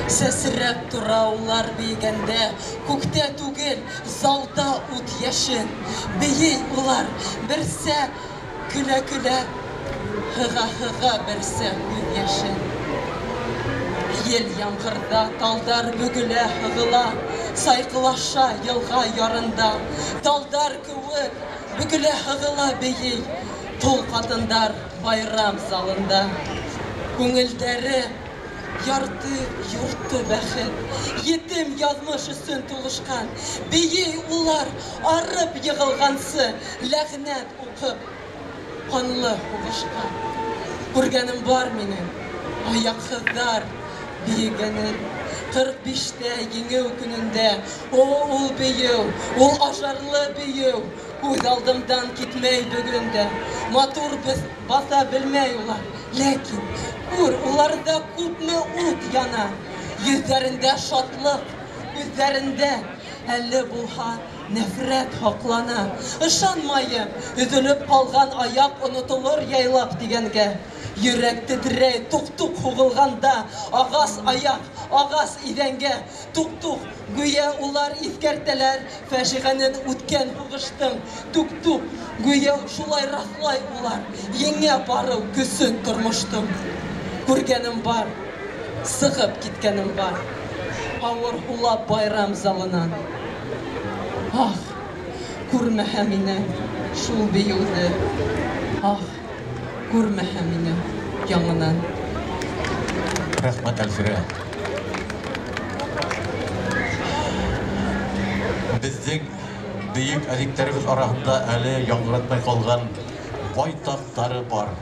Сәсрәп тора улар бейегәндә, күктә түгел, залда ут йәшен. Бейей улар, берсә көлә-көлә, һыға-һыға берсә күҙ йәшен. Ел ямғырҙа талдар бөгөлә һығыла, сайҡылаша йылға ярында. Талдар кеүек бөгөлә һығыла бейей тол ҡатындар байрам залында. Күңелдәре ярты йорто бәхет, етем яҙмыш өсөн тулышҡан. Бейей улар арып йығылғансы, ләғнәт уҡып ҡанлы һуғышҡа. Күргәнем бар минең аяҡһыҙҙар бейегәнен. 45-тә еңеү көнөндә, о, ул бейеү, ул ажарлы бейеү, күҙ алдымдан китмәй бөгөн дә. Матур баҫа белмәй улар, ләкин күр, уларҙа күпме ут яна. Йөҙҙәрендә шатлыҡ, күҙҙәрендә әле булһа нәфрәт һаҡлана. Ышанмайым, өҙөлөп ҡалған аяҡ онотолор яйлап тигәнгә. Йөрәк тетрәй, туҡ-туҡ һуғылғанда, ағас аяҡ, ағас иҙәнгә. Туҡ-туҡ, гүйә улар иҫкәртәләр фәжиғәнен үткән һуғыштың. Туҡ-туҡ, гүйә шулай раҫлай улар еңә барыу көсөн тормоштоң. Күргәнем бар, сығып киткәнем бар, ауыр һулап байрам залынан. Ах, күрмәһә мине шул бейеүҙе, ах, күрмәһә мине яңынан. Рәхмәт, Әлфирә. Беҙҙең бөйөк әҙиптәребеҙ араһында әле яңғыратмай ҡалған байтаҡтары бар.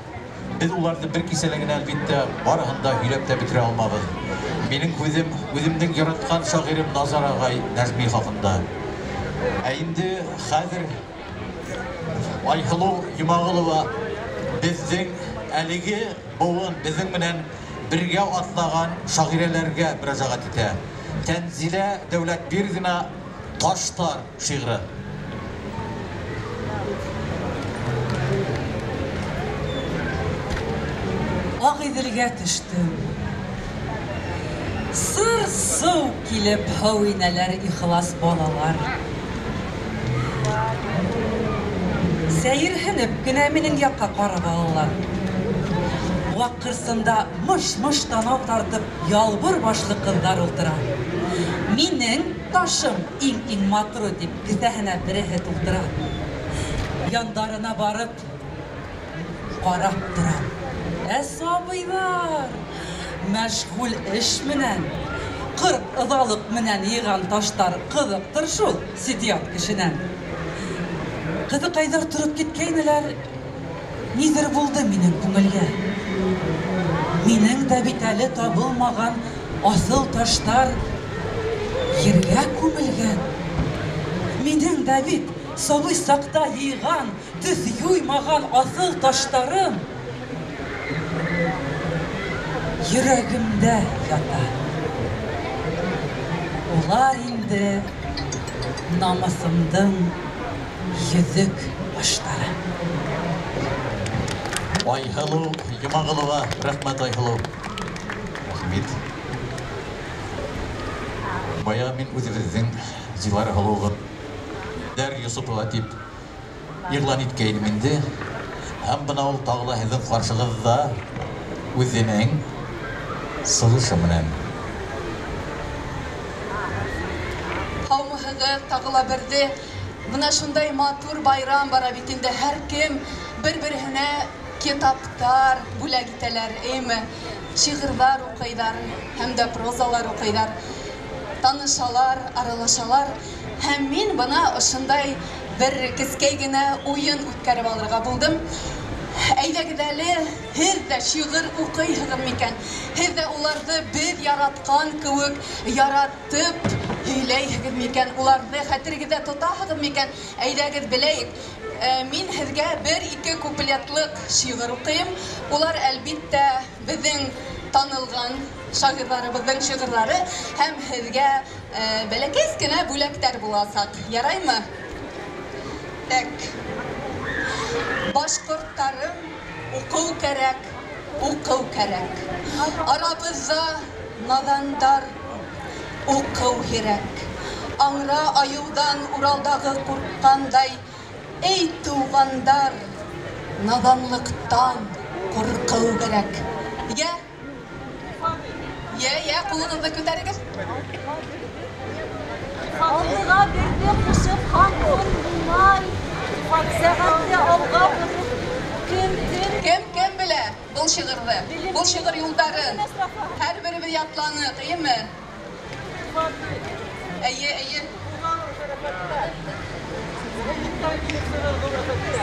Беҙ уларҙы бер кисәлә генә, әлбиттә, барыһын да һөйләп тә бөтөрә алмабыҙ. Минең һүҙем үҙемдең яратҡан шағирым Назар ағай Нәжми хаҡында. Ә инде хәҙер Айһылыу Йомағолова беҙҙең әлеге быуын, беҙҙең менән бергә атлаған шағирәләргә мөрәжәғәт итә. Тәнзилә Дәүләтбирҙина «Таштар» шиғыры. Ағиҙелгә төштөм. Сыр-сыу килеп һыу инәләр ихлас балалар. Сәйерһенеп кенә минең яҡҡа ҡарап алалар. Ваҡ ҡырсында мыш-мыш танау тартып ялбыр башлы ҡыҙҙар ултыра. Минең ташым иң-иң матуры тип кеҫәһенә береһе тултыра. Яндарына барып ҡарап торам. Ә сабыйҙар мәшғүл эш менән, ҡырҡ ыҙалыҡ менән йыйған таштар ҡыҙыҡтыр шул ситият кешенән. Ҡыҙыҡайҙар тороп киткәйнеләр, ниҙер булды минең күңелгә. Минең дә бит әле табылмаған аҫыл таштар ергә күмелгән. Минең дә бит сабый саҡта йыйған, төҫ юймаған аҫыл таштарым йөрәгемдә ята. Улар инде намыҫымдың йөҙөк баштары. Айһылыу Йомағолова, рәхмәт, Айһылыу. Рәхмәт. Бая мин үҙебеҙҙең Зилара һылыуға Дәр Йосопова тип иғлан иткәйнем инде. Һәм бына ул тағы ла һеҙҙең ҡаршығыҙҙа үҙенең сығышы менән. Һаумыһығыҙ, тағы ла берҙе. Бына шундай матур байрам бара бит инде. Һәр кем бер-береһенә китаптар бүләк итәләр, әйме? Шиғырҙар уҡыйҙар, һәм дә прозалар уҡыйҙар. Танышалар, аралашалар. Һәм мин бына ошондай бер кескәй генә уйын үткәреп алырға булдым. Әйҙәгеҙ әле, һеҙ ҙә шиғыр уҡыйһығыҙ микән? Һеҙ ҙә уларҙы беҙ яратҡан кеүек яратып һөйләйһегеҙ микән? Уларҙы хәтерегеҙҙә тотаһығыҙ микән? Әйҙәгеҙ беләйек. Мин һеҙгә бер-ике куплетлыҡ шиғыр уҡыйым. Улар әлбиттә беҙҙең танылған шағирҙарыбыҙҙың шиғырҙары һәм һеҙгә бәләкәс кенә бүләктәр буласаҡ. Яраймы? Так. Башҡорттарым, уҡыу кәрәк, уҡыу кәрәк. Арабыҙҙа наҙандар күп, уҡыу һирәк. Аңра айыуҙан Уралдағы ҡурҡҡандай, эй туғандар, наҙанлыҡтан ҡурҡыу кәрәк. Йә? Йә, йә, ҡулығыҙҙы күтәрегеҙ. Алға берҙе ҡушып хан көн булмай. Сәғәтте алға бороп көн төн. Кем кем белә был шиғырҙы? Был шиғыр юлдарын һәр беребеҙ ятланыҡ, эйеме? Эйе, эйе.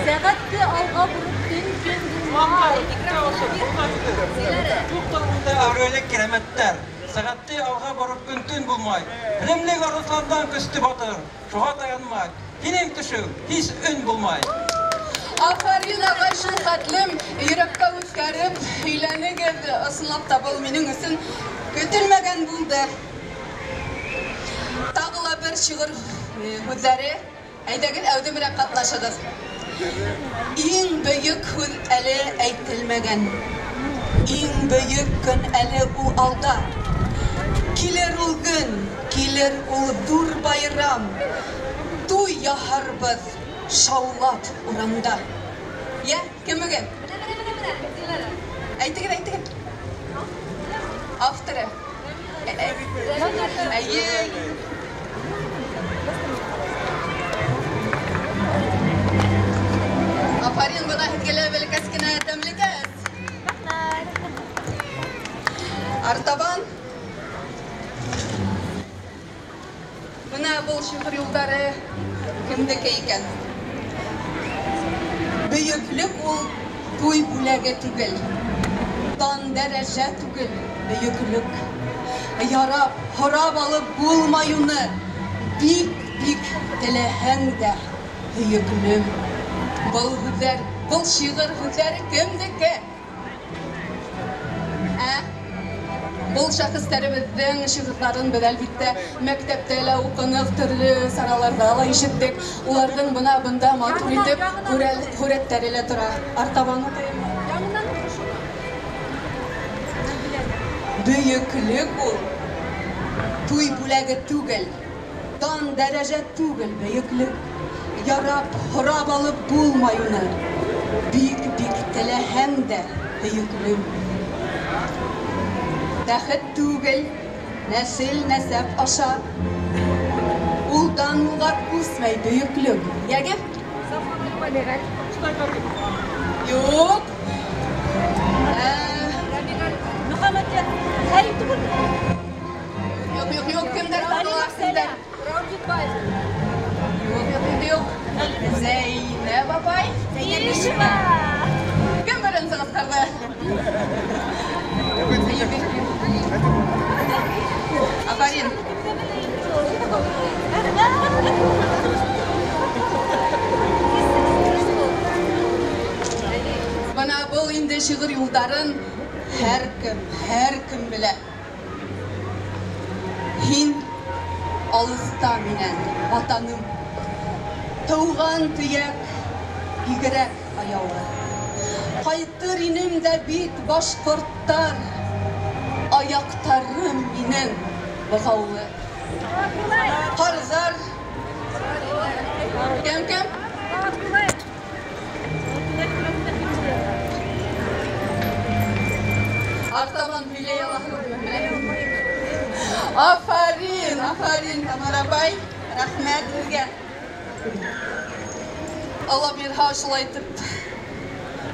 Сәғәтте алға бороп төн көн булмай. Юҡтыр ундай әүрәлек кирәмәттәр. Сәғәтте алға бороп көн төн булмай. Белемлек арыҫландан көстө батыр. Шуға таянмай. Һинең төшөң һис өн булмай. Афарин, ағай, шул хәтлем йөрәккә үткәреп һөйләнегеҙ. Ысынлап та был минең өсөн көтөлмәгән булды. Тағы ла бер шиғыр һүҙҙәре. Әйҙәгеҙ, әүҙемерәк ҡатнашығыҙ. Иң бөйөк һүҙ әле әйтелмәгән. Иң бөйөк көн әле ул алда. Килер ул көн, килер ул ҙур байрам. Туй яһарбыҙ шаулап урамда. Йә, кемегеҙ? Әйтегеҙ, әйтегеҙ. Авторы. Әйе. Афарин, бына һеҙгә лә бәләкәс кенә тәмлекәс. Артабан. Бына был шиғыр юлдары кемдеке икән? Бөйөклөк ул туй бүләге түгел, дан дәрәжә түгел, бөйөклөк. Ярап, һорап алып булмай уны, бик-бик теләһәң дә һөйөклөм. Был һүҙҙәр, был шиғыр һүҙҙәре кемдеке? Ә? Был шәхестәребеҙҙең шиғырҙарын беҙ әлбиттә мәктәптә лә уҡыныҡ, төрлө сараларҙа ла ишеттек. Уларҙың бына бында матур итеп һүрәттәре лә тора. Артабан уҡыйым. Бөйөклөк ул туй бүләге түгел, дан дәрәжә түгел бөйөклөк. Ярап, һорап алып булмай уны. Бик-бик теләһәң дә һөйөклөм. Бәхет түгел, нәҫел нәсәп аша. Улдан улға күсмәй бөйөклөк. Йәгеҙ? Юҡ. Юҡ, юҡ, юҡ, кемдәр табыла, кемдәр? Юҡ, юҡ, юҡ, юҡ. Зәйнәп апай. Кем беренсе ҡысҡырҙы? Афарин. Бына был инде шиғыр юлдарын һәр кем, һәр кем белә. Һин алыҫта минән, ватаным. Тыуған төйәк бигерәк аяулы. Ҡайтыр инем дә бит башҡорттар, аяҡтарым минең бығаулы. Ҡарҙар. Кем, кем? Артабан һөйләй алаһығыҙмы? Афарин, афарин, Тамара апай. Рәхмәт һеҙгә. Алла бирһә, шулай итеп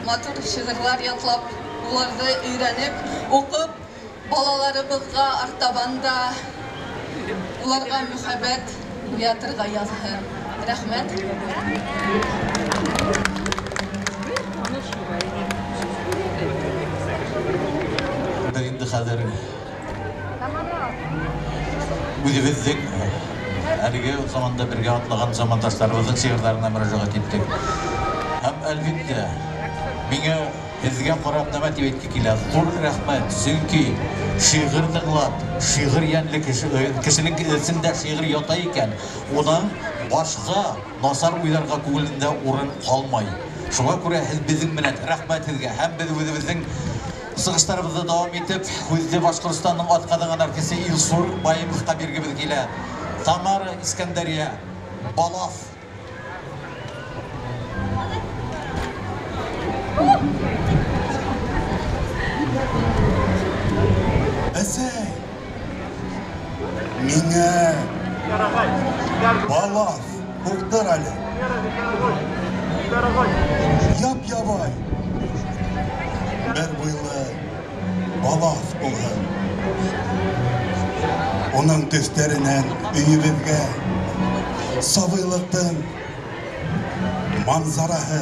матур шиғырҙар ятлап, уларҙы өйрәнеп, уҡып, балаларыбыҙға артабан да уларға мөхәббәт уятырға яҙһын. Рәхмәт. Беҙ инде хәҙер үҙебеҙҙең әлеге заманда бергә атлаған замандаштарыбыҙҙың шиғырҙарына мөрәжәғәт иттек. Һәм әлбиттә, миңә һеҙгә ҡарап нәмә тип әйтке килә? Ҙур рәхмәт, сөнки шиғыр тыңлап, шиғыр йәнле кешенең эсендә шиғыр ята икән, уның башҡа насар уйҙарға күңелендә урын ҡалмай. Шуға күрә һеҙ беҙҙең менән, рәхмәт һеҙгә. Һәм беҙ үҙебеҙҙең сығыштарыбыҙҙы дауам итеп, һүҙҙе Башҡортостандың атҡаҙанған артисы Илсур Байымовҡа биргебеҙ килә. Тамара Искәндәрия, Балаҫ. Әсәй, Миңә балаҫ һуҡтыр әле. Яп-ябай бер буйлы балаҫ булһын. Уның төҫтәренән өйөбөҙгә сабыйлыҡтың манзараһы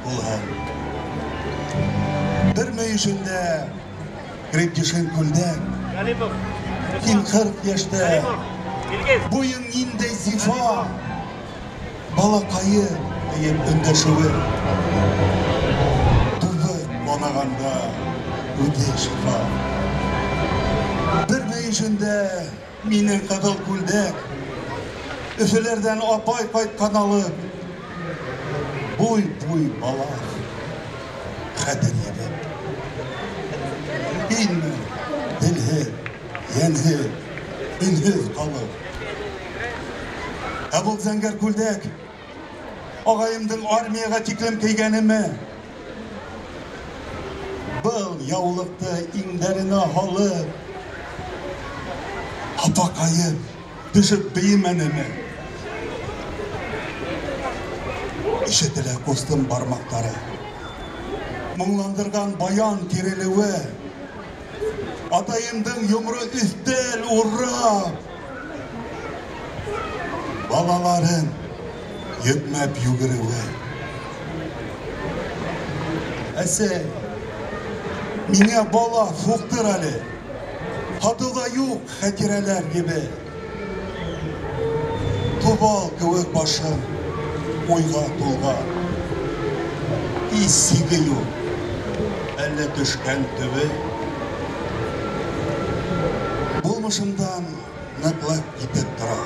булһын. Бер мөйөшөндә крепдешин күлдәк, һин 40 йәштә, буйың ниндәй зифа, балаҡайы тиеп өндәшеүе, тубыҡ банағанда үҙе шифа. Бер мөйөшөндә минең ҡыҙыл күлдәк, Өфөләрҙән апай ҡайтҡан алып, буй-буй балаҫ хәтер ебеп. Һинме телһеҙ, йәнһеҙ, өнһөҙ ҡалып. Ә был зәңгәр күлдәк ағайымдың армияға тиклем кейгәнеме? Был яулыҡты иңдәренә һалып, апаҡайым төшөп бейемәнеме? Ишетелә ҡустым бармаҡтары, моңландырған баян тирелеүе, атайымдың йомро өҫтәл урап, балаларын йөкмәп йүгереүе. Әсәй, миңә бала һуҡтыр әле, һатыуҙа юҡ хәтирәләр ебе. Тубал кеүек башым уйға тулған, һис сиге юҡ, әллә төшкән төбө. Булмышымдан ныҡлап китеп тора.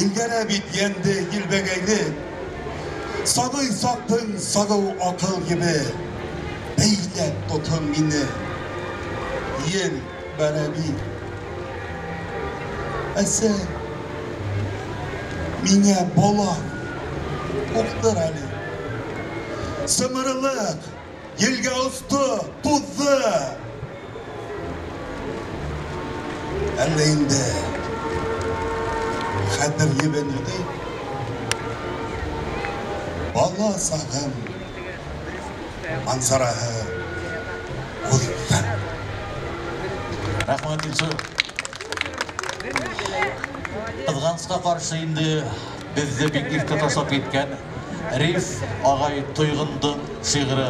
Елгәрә бит йәнде елбәгәйле, сабый саҡтың сағыу аҡыл ебе. Бәйләп тотһон мине ел бәрә бит. Әсәй, миңә бала һуҡтыр әле. Сымырылыҡ елгә осто, туҙҙы. Әллә инде хәтер ебен үҙе. Бала сағым манзараһы уҙҙы. Рәхмәт, Илсур. Ҡыҙғанысҡа ҡаршы инде беҙҙе бик иртә ташлап киткән Риф ағай Тойғондоң шиғыры.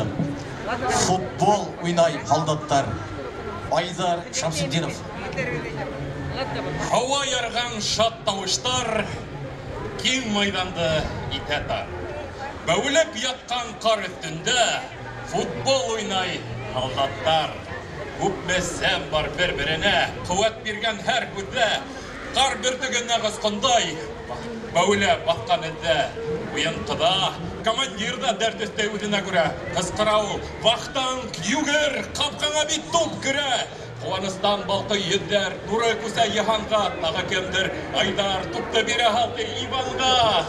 Футбол уйнай һалдаттар. Айҙар Шамсетдинов. Һауа ярған шат тауыштар киң майҙанды итә тар. Бәүелеп ятҡан ҡар өҫтөндә футбол уйнай һалдаттар. Күпме сәм бар бер-беренә, ҡеүәт биргән һәр һүҙҙә. Ҡар бөртөгө нәғыз ҡондай, бәүелә баҫҡан эҙҙә. Уйын ҡыҙа, командир ҙа дәрт өҫтәй үҙенә күрә. Ҡысҡыра ул, вахтанг, йүгер, ҡапҡаңа бит туп керә. Ҡыуаныстан балҡый йөҙҙәр, нуры күсә йыһанға, тағы кемдер Айҙар тупты бирә һалды Иванға.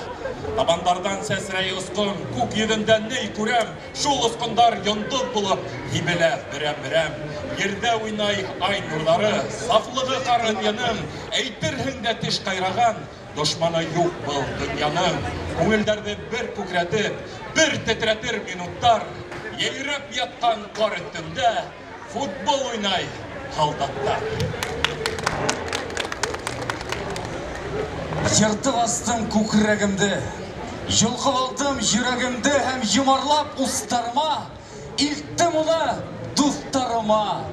Табандарҙан сәсрәй осҡон, күк йөҙөндә ней күрәм, шул осҡондар йондоҙ булып һибелә берәм-берәм. Ерҙә уйнай ай нурҙары, сафлығы ҡар ынйының, әйтерһең дә теш ҡайраған, дошманы юҡ был донъяның. Күңелдәрҙе бер күкрәтеп, бер тетрәтер минуттар, йәйрәп ятҡан ҡар өҫтөндә футбол уйнай һалдаттар. Йыртып астым күкрәгемде, йолҡоп алдым йөрәгемде һәм йомарлап устарыма илттем уны дуҫтарыма.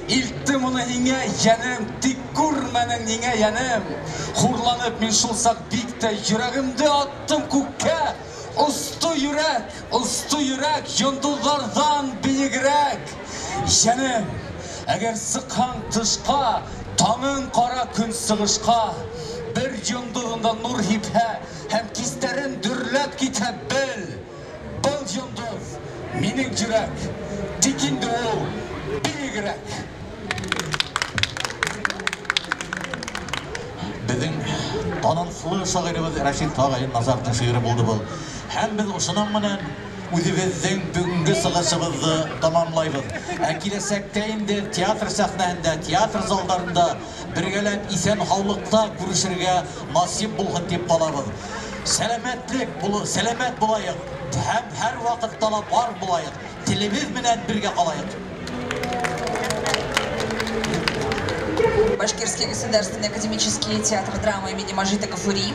Илттем уны һиңә, йәнем, тик күрмәнең ниңә, йәнем. Хурланып мин шул саҡ бик тә йөрәгемде аттым күккә. Осто йөрәк, осто йөрәк, йондоҙҙарҙан бейегерәк. Йәнем, әгәр сыҡһаң тышҡа, таңың ҡара көн сығышҡа, бер йондоҙонда нур һипһә һәм кистәрен дөрләп китһә, бел, был йондоҙ минең йөрәк, тик инде ул бейегерәк. Беҙҙең таныҡлы шағирыбыҙ Рәшит ағай Назаровтың шиғыры булды был. Һәм беҙ ошоноң менән үҙебеҙҙең бөгөнгө сығышыбыҙҙы тамамлайбыҙ. Ә киләсәктә инде театр сәхнәһендә, театр залдарында бергәләп иҫән һаулыҡта күрешергә насип булһын тип ҡалабыҙ. Сәләмәтлек булу, сәләмәт булайыҡ һәм һәр ваҡытта ла бар булайыҡ. Телебеҙ менән бергә ҡалайыҡ. Башкирский государственный академический театр драмы имени Мажита Гафури.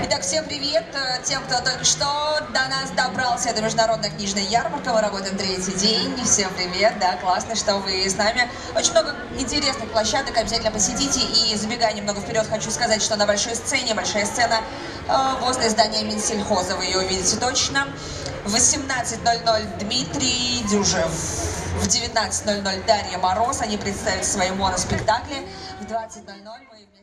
Итак, всем привет тем, кто только что до нас добрался. Это международная книжная ярмарка. Мы работаем третий день. Всем привет, да, классно, что вы с нами. Очень много интересных площадок, обязательно посетите. И забегая немного вперед, хочу сказать, что на большой сцене, большая сцена возле здания Минсельхоза, вы ее увидите точно. В 18:00 Дмитрий Дюжев. В 19:00 Дарья Мороз. Они представят свои моноспектакли. В 20:00 мы вместе